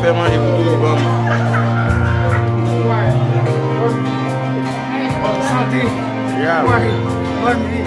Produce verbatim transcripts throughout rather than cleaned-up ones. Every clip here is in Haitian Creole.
Fè manje pou tout fanmi. Sante. Yeah. Bòn vi.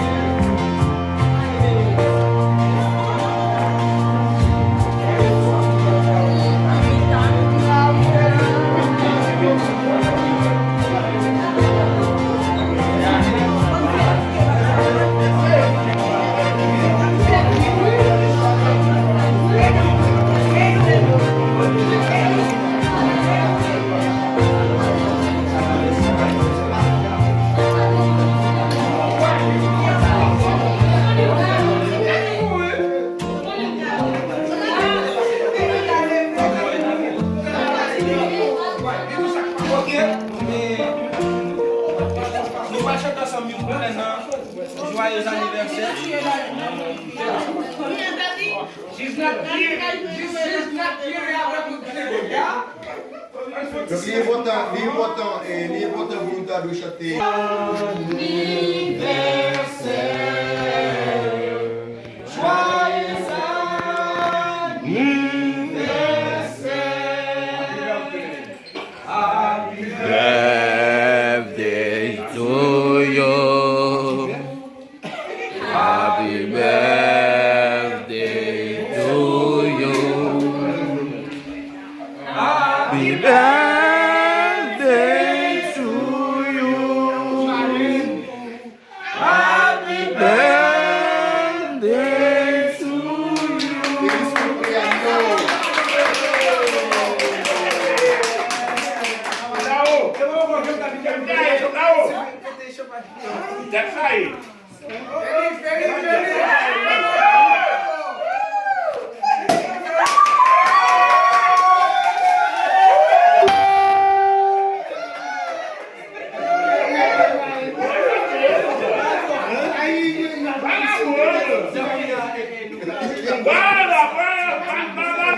Nou pral chante ansanm yon kouplet nan Joyeux anniversaire. Donk, li enpòtan, li enpòtan, eh, li enpòtan pou nou ta dwe chante. Anivèsè, joyeux anivèsè. Happy birthday to you. Happy birthday to you. Happy birthday to you. Happy birthday to you.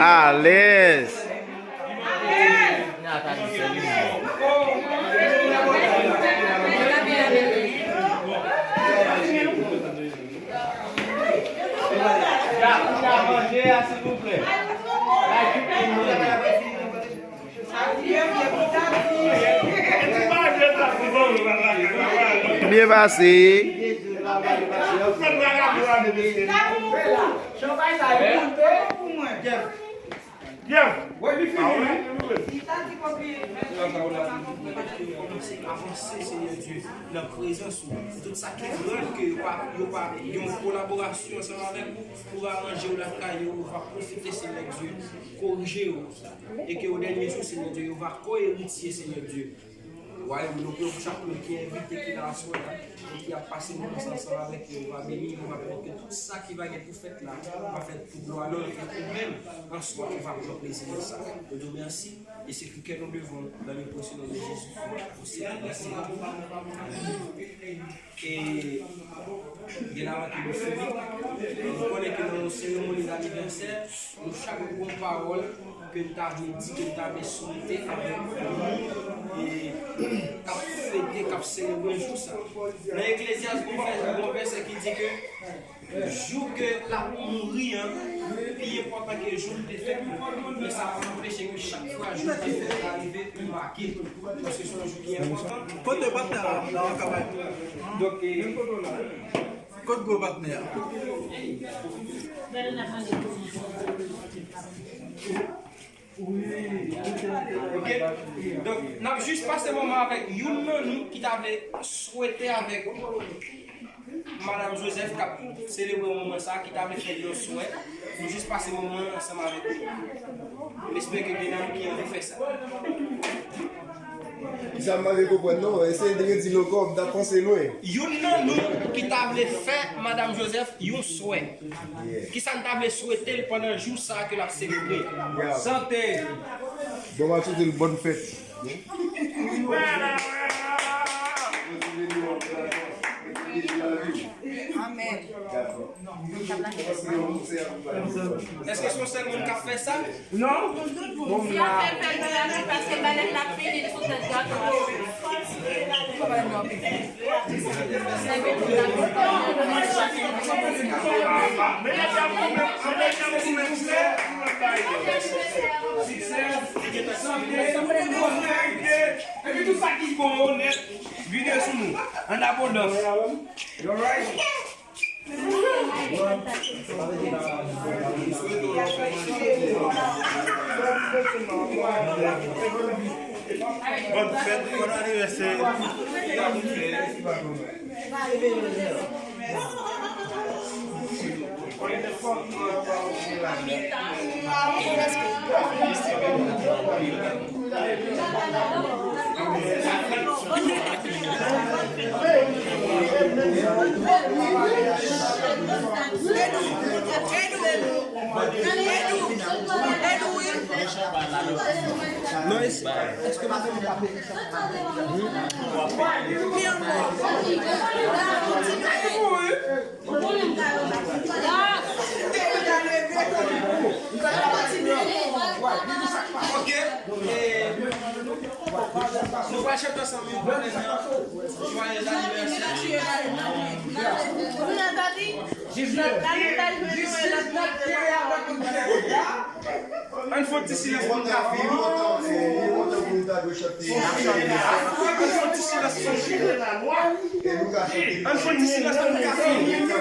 Alèz. Byen pase. Avanse, Senyè Dye, nan prezans ou. Tout sa ki mal ke yo pa, yo pa gen yon kolaborasyon ansanm avèk ou pou aranje w lakay yo, yo va pwofite, Senyè Dye, korije yo. E ke o dènye jou, Senyè Dye, yo va ko-eritye, Senyè Dye, wayòm. Donk, yo, chak moun ki envite, ki la aswè a, e ki ap pase moman sa ansanm avèk yo, yo va beni, yo va pran ke tout sa ki va gen pou fèt la, va fèt pou glwa non, e ke ou menm, an swa, ou va pran plezi nan sa. Nou di w mèsi, e se ki kè nou devan, dans le précieux nom de Jésus, au Seigneur, merci. Amen. E byen avan ke nou fini, nou konnen ke nan yon seremoni lanivèsè, nou chak gen yon pawòl ke n ta vle di, ke n ta vle swete avèk moun, e k ap fete, k ap selebre jou sa. Nan Eklezyas, gen yon vè-, gen yon vèsè ki di ke jou ke l ap mouri an pi enpòtan ke jou l te fèt la. Men sa pa anpeche ke chak fwa jou l te fèt la rive, ou make. Paske se yon jou ki enpòtan. Kote patnè a? Nan yon kabay. Donk, e, kot gwo patnè a? Ok? Donk, n ap jis pase moman avèk youn nan nou ki ta vle swete avèk Madanm Joseph k ap selebre moman sa a, ki ta vle fè yon swè. Nou jis pase moman an ansanm avèk li. M espere ke gen nan nou ki anvi fè sa. Kisa m pa vle konprann non, eseye de redi l ankò, m t ap panse lwen. Youn nan nou ki ta vle fè Madanm Joseph yon swè. Yeah. Kisa n ta vle swete l pandan jou sa a ke l ap selebre? Yeah. Sante. Bon, m ap swete l bòn fèt. Amen. Èske se yon sèl moun k ap fè sa? Non. Si ap fè l fè l nan lavi, paske balèt la fini, li sou tèt gato a. Siksè. Epi tout sa ki bon, onèt, vide sou nou, an abondans. Alright? Bòn fèt, bòn anivèsè. Non, èske, èske pa fè m tape? Ok. Nou pral chante ansanm yon bon lè nan Joyeux anniversaire. Ann fè yon ti silans pou nou ka fini. Ann fè yon ti silans pou nou ka fini. Ann fè yon ti silans pou nou ka fini. Ann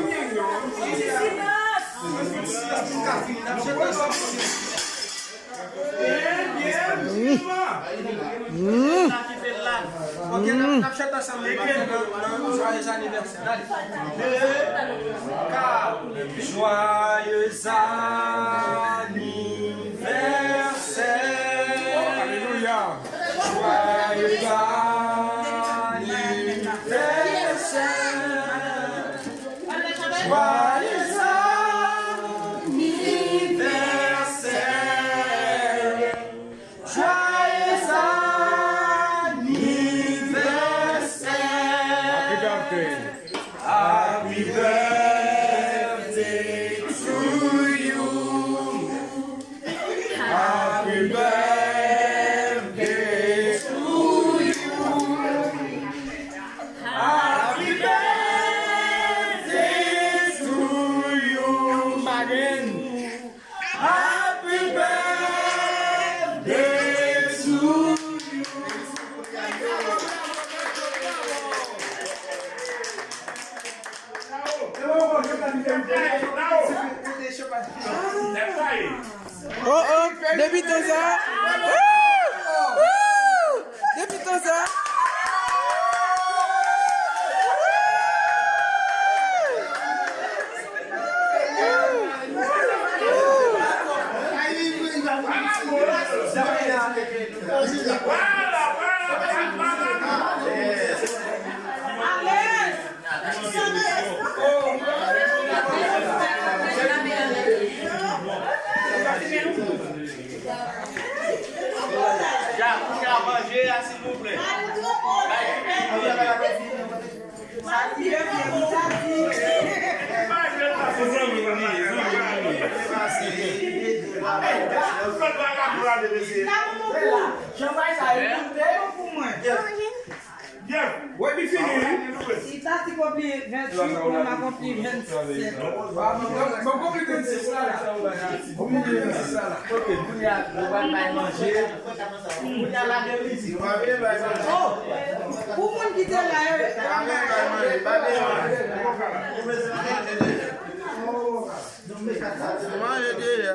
fè yon ti silans pou nou ka fini. N ap chante ansanm. Ok, n ap, n ap chante ansanm. Joyeux anniversaire. Allez. Deux, quatre. Joyeux anniversaire. Alléluia. Joyeux anniversaire. Joyeux anniversaire. Joyeux anniversaire. Happy birthday. Happy birthday to you. Happy birthday to you. Happy birthday to you. Happy birthday to you. Oh, oh, depi tan sa. Woo! Woo! Depi tan sa. Ya, kounye a manje a, silvouplè. Chanpay sa yo pou mwen. Wi, li fini, wi. Si Tati konpli venntuit, mwen m a konpli vennsenk. Mwen, mwen konpli vennsis la, la. Mwen konpli vennsis la, la. Ok, kounye a, nou pral bay manje. Kounye a, lage mizik. Oh, pou moun ki te la, yo, manje deyè.